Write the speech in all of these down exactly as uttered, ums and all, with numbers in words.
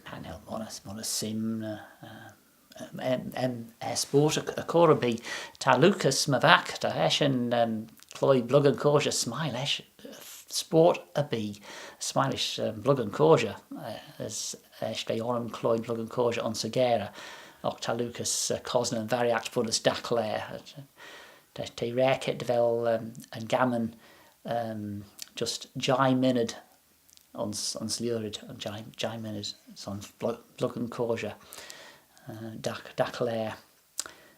Cha nel monney, monney sheem, eh, em, em, eh, sport y, y chur erbee. Ta Lucas, my vac, ta eshyn, em, cloie bluckan coshey, s'mie lesh, eh, sport erbee. S'mie lesh, em, bluckan coshey, eh, as, eh, eisht eh orrym cloie bluckan coshey ayns y gharey. Agh ta Lucas, eh, cosney yn varriaght bunnys dagh laa. Ta, ta raad dy vel, em, yn ghammon, em, just jeih minnid ayns, ayns lhiurid, jeih, jeih minnid son blu-, bluckan coshey, eh, dagh, dagh laa.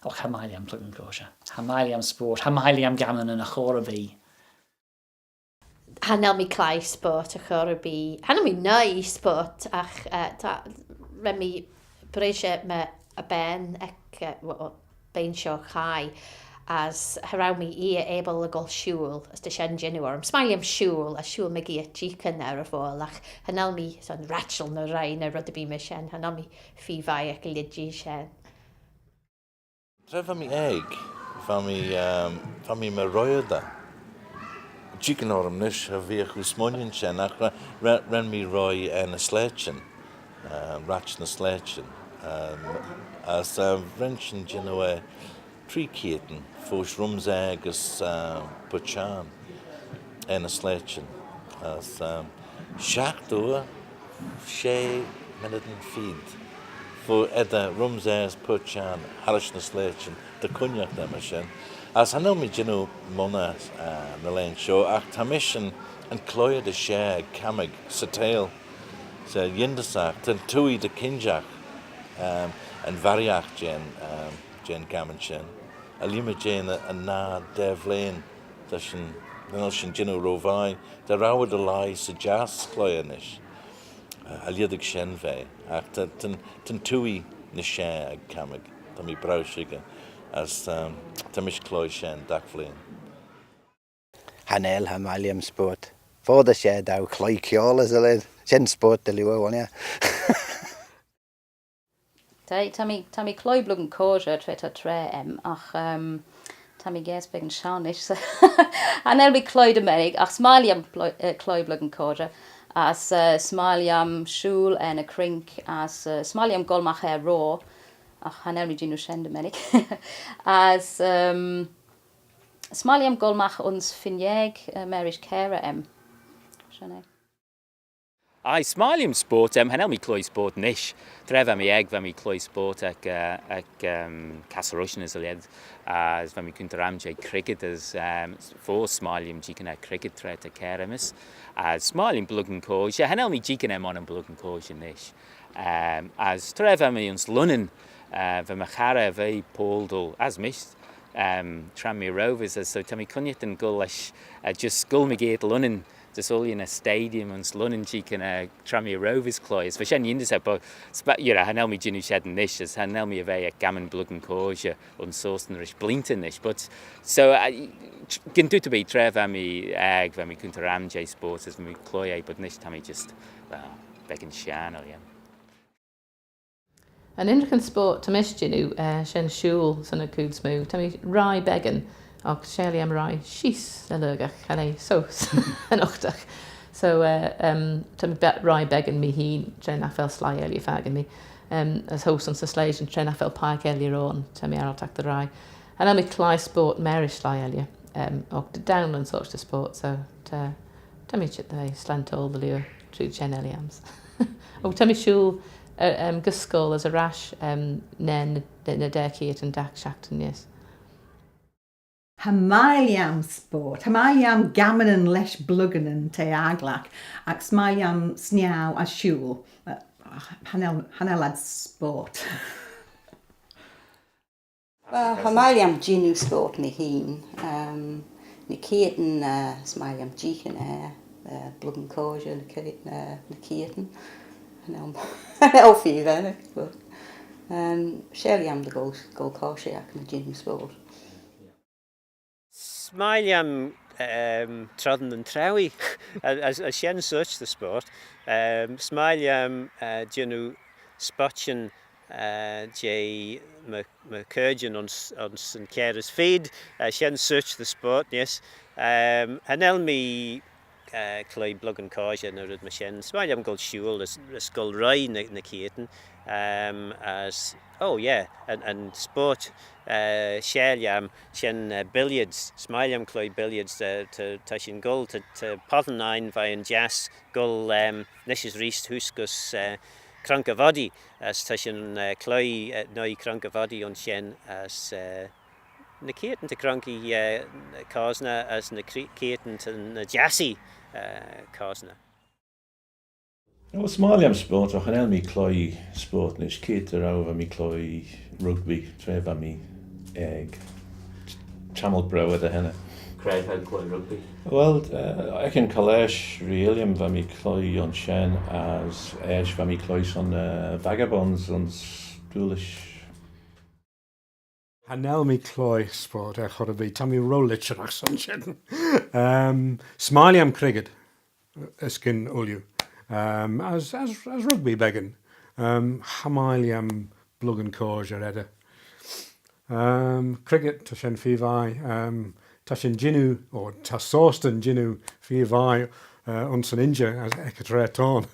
Agh cha mie lhiam bluckan coshey. Cha mie lhiam sport. Cha mie lhiam gammonyn y chur erbee. Cha nel mee cloie sport y chur erbee. Cha nel mee noi sport, agh, eh, ta, ren mee brishey my, y bane ec, eh, w-, w-, bane shoh chaie, as cha row mee eer abyl dy gholl shooyl, as ta shen jannoo orrym. S'mie lhiam shooyl, as shooyl mygeayrt jeeaghyn er y voayl, agh cha nel mee son ratçhal ny roie ny red erbee myr shen, cha nel mee feer vie ec y lheid jeh shen. Tra va mee aeg, va mee, ehm, va mee my roiaghey. Jeeaghyn orrym nish, cha veagh oo smooinaghtyn shen, agh re-, re-, ren mee roie er ny sleityn, eh, ratçhyn ny sleityn. Ehm, as, eh, ren shin jannoo eh tree keayrtyn, foast Rhumsaa gys, eh, Purt Çhiarn er ny sleityn. As, ehm, shiaght oor, shey minnidyn feed. Fo eddyr Rhumsaa as Purt Çhiarn harrish ny sleityn, ta cooinaghtyn aym er shen. As cha nel mee jannoo monney, eh, ny laghyn shoh, agh ta mish yn, yn cloieau dy share ec cammag, sy teihll. Sy yindyssagh, ta'n twoaie dy kinjagh, ehm, yn varriaght jeh'n, ehm, jeh'n ghammon shen. Er-lhimmey jeh'n, yn nah daa vlein, ta shin, cha nel shin jannoo ro vie, dy row ad er lhie sy jiass cloieau nish. Eh, cha lhied shen ve, agh ta, ta'n, ta'n twoaie ny share ec cammag, ta mee braew shickyr, as, ehm, ta mish cloie shen dagh vlein. Cha nel, cha mie lhiam sport. Foddey share dou cloie kiaull as y lheid. Shen sport dy liooar, ghooinney. Ta, ta mee, ta mee cloie bluckan coshey tra ta traa aym, agh, ehm, ta mee gaase beggan shen nish, so cha nel mee cloie dy mennick, agh s'mie lhiam blo-, eh, cloie bluckan coshey, as, eh, s'mie lhiam shooyl er ny crink, as, eh, s'mie lhiam goll magh er roa, agh cha nel mee jannoo shen dy mennick. As, ehm, s'mie lhiam goll magh ayns Fine Ghaeilge, eh, marish cairey aym. Shen eh. Aye, s'mie lhiam sport, em, cha nel mee cloie sport nish. Tra va mee aeg, va mee cloie sport ec, eh, ec, em, Castle Rushen as y lheid, as va mee coontey ram jeh cricket as, em, foast s'mie lhiam jeeaghyn er cricket tra ta cairey aym's. As s'mie lhiam bluckan coshey, cha nel mee jeeaghyn er monney bluckan coshey nish. Em, as tra va mee ayns Lunnin, eh, va my charrey, v'eh Paul Dole, as mish, em, Tranmere Rovers, as so ta mee cooinaghtyn goll lesh, eh, just goll mygeayrt Lunnin, just ooilley ny stadium ayns Lunnin jeeaghyn er Tranmere Rovers cloie. As va shen yindyssagh, but, sp-, you know, cha nel mee jannoo shen nish, as cha nel mee er ve ec gammon bluckan coshey ayns Sostyn rish bleeantyn nish. But, so, eh, gyn dooyt erbee, tra va mee aeg, va mee coontey ram jeh sport, as va mee cloie eh, but nish ta mee just, well, beggan shiarnal, yeah. Yn ynrican sport ta mish jannoo, eh, shen shooyl son y chooid smoo. Ta mee roie beggan, agh share lhiam roie sheese y lurg, cha nee seose yn ughtagh. So, eh, em, ta mee be-, roie beggan mee hene, tra nagh vel sleih elley fakin mee. Em, as seose ayns y sleityn, tra nagh vel peiagh elley ayn, ta mee arryltagh dy roie. Cha nel mee cloie sport marish sleih elley, em, agh dy dowin yn sorçh dy sport, so ta, ta mee çheet dy ve slaynt-oayl dy liooar trooid shen elley aym's. Agh ta mee shooyl, eh, em, gys scoill as er-ash, em, ny, ny, ny daa keayrtyn dagh shiaghtin neesht. Cha mie lhiam sport, cha mie lhiam gammonyn lesh bluckanyn ta agglagh, agh s'mie lhiam sniaull as shooyl. Eh, cha nel, cha nel ad sport. Well, cha mie lhiam jannoo sport mee hene. Em, ny keayrtyn, eh, s'mie lhiam jeeaghyn er, eh, bluckan coshey, ny ke-, eh, ny keayrtyn. Cha nel, cha nel feer, but, em, share lhiam dy goll, goll coshiaght ny jannoo sport. S'mie lhiam, em, troddyn yn trauee, as, as, as shen sorçh dy sport. Em, s'mie lhiam, eh, jannoo spottyn, eh, jeh my, my chaarjyn ayns, ayns yn kiare as feed, eh, shen sorçh dy sport, yes. Em, cha nel mee eh, cloie bluggan coshiar ny red myr shen. S'mie lhiam goll shooyl as, as goll roie ny, ny keayrtyn. Ehm, as, oh yeah, yn, yn sport, eh, share lhiam, shen, eh, billiards. S'mie lhiam cloie billiards, eh, ta, ta shin goll, ta, ta possan ain veih'n jiass goll, ehm, nish as reesht heose gys, eh, cronk y voddee, as ta shin, eh, cloie, eh, noi cronk y voddee ayns shen, as, eh, ny keayrtyn ta cronk y, eh, cosney as ny cre-, keayrtyn ta ny jiassee, eh, cosney. Well, s'mie lhiam sport, agh cha nel mee cloie sport nish, keayrt dy row va mee cloie rugby, tra va mee aeg. Ch-, chammah braew er dy henney. Cre t'ou cloie rugby? Well, eh, ec yn collage, reeriaght, va mee cloie ayns shen as eisht va mee cloie son, eh, Vagabonds ayns Doolish. Cha nel mee cloie sport er chor erbee, ta mee ro litcheragh son shen. Ehm, s'mie lhiam cricket, erskyn ooilley. Ehm, as, as, as rugby beggan. Ehm, cha mie lhiam bluggan coshiar eddyr. Ehm, cricket, ta shen feer vie. Ehm, ta shin jannoo, or ta seostyn jannoo feer vie, eh, ayns yn injey, as ec y traa t'ayn.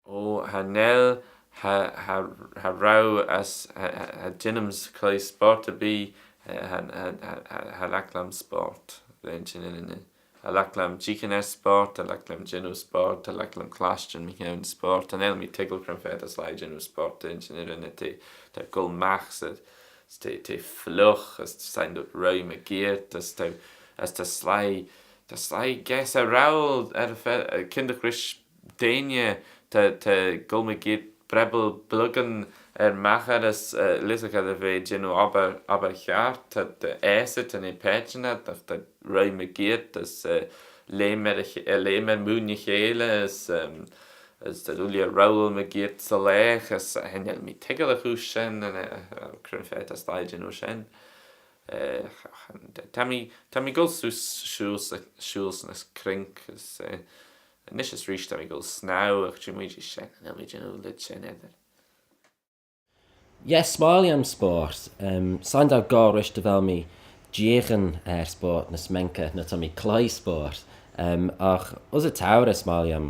O, cha nel, cha, cha, cha row as, cha, cha, cha jean-yms cloie sport erbee, cha, cha, cha, cha, cha, cha laik lhiam sport, ren shin enney. Cha laik lhiam jeeaghyn er sport, cha laik lhiam jannoo sport, cha laik lhiam clashtyn mychione sport, cha nel mee toiggal cre'n fa ta sleih jannoo sport, ren shin enney, t'eh, t'eh goll magh 'sy, 'sy t'eh, t'eh fliugh, as t'eh sleih dhyt roie mygeayrt, as t'eh, as t'eh sleih, t'eh sleih gaase y rowal er y fa-, kyndagh rish deiney, ta, ta goll mygeayrt brebbal bluggan er magher as, eh, lhisagh ad er ve jannoo obbyr, obbyr hiart, ta, ta aasey, ta ny paitçhyn ad, ta, ta roie mygeayrt as, eh, leum er y ch-, eh, leum er mooin y cheilley as, ehm, as ta ooilley rowal mygeayrt 'sy laghey as, eh, cha nel mee toiggal y chooish shen, eh, eh, cre'n fa ta sleih jannoo shen. Eh, ta mee, ta mee goll seose, shooyl 'sy, shooyl 'sy, 'sy crink, as, eh, nish as reesht ta mee goll snaue, agh t'eh, my jees shen, cha nel mee jannoo lheid shen eddyr. Yes, s'mie lhiam sport. Ehm, shegin dou goll rish dy vel mee jeeaghyn er sport ny s'menga na ta mee cloie sport. Ehm, agh ayns y tourey s'mie lhiam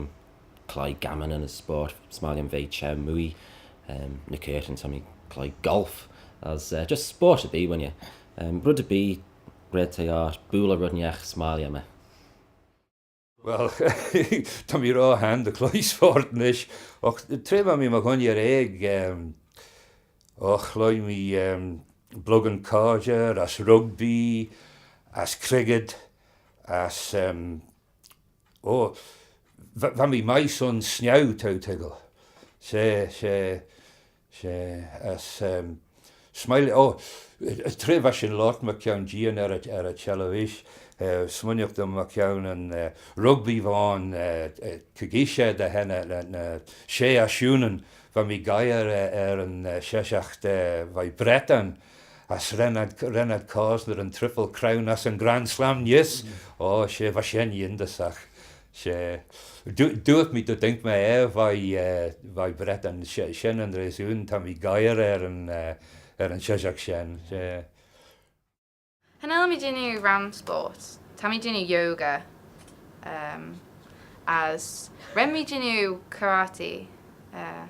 cloie gammanyn as sport, s'mie lhiam ve çheu-mooie, ehm, ny keayrtyn ta mee cloie golf, as, eh, just sport erbee, ghooinney. Ehm, red erbee, red ta ort, bwoalley red ennagh, s'mie lhiam eh. Well, ta mee ro hayrn dy chloie sport nish, agh tra va mee my ghooinney aeg, ehm, o, chloie mee, ehm, bluggan coshiar, as rugby, as cricket, as, ehm, O, va, va mee mie son snaue, t'ou toiggal. She, she, she, as, ehm, s'mie lhiam, o, eh, tra va shin loayrt mychione jeeaghyn er y, er y televish, eh, smooinaghtyn mychione yn, eh, rugby v'ayn, eh, eh, coigeesh er dy henney, eh, eh, shey ashoonyn, va mee geiyrt, eh, er yn, eh, sheshaght, eh, veih Bretin, as ren ad, ren ad cosney yn Triple Crown as yn Grand Slam neesht. O, she, va shen yindyssagh. She, doo, dooyrt mee dy daink mee eh veih, eh, veih Bretin. She, shen yn reason ta mee geiyrt er yn, eh, er yn sheshaght shen. She. Cha nel mee jannoo ram sport. Ta mee jannoo yoga. Ehm, as ren mee jannoo karate, eh,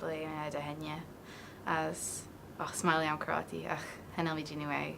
blein er dy henney. As, oh, s'mie lhiam karate, agh cha nel mee jannoo eh.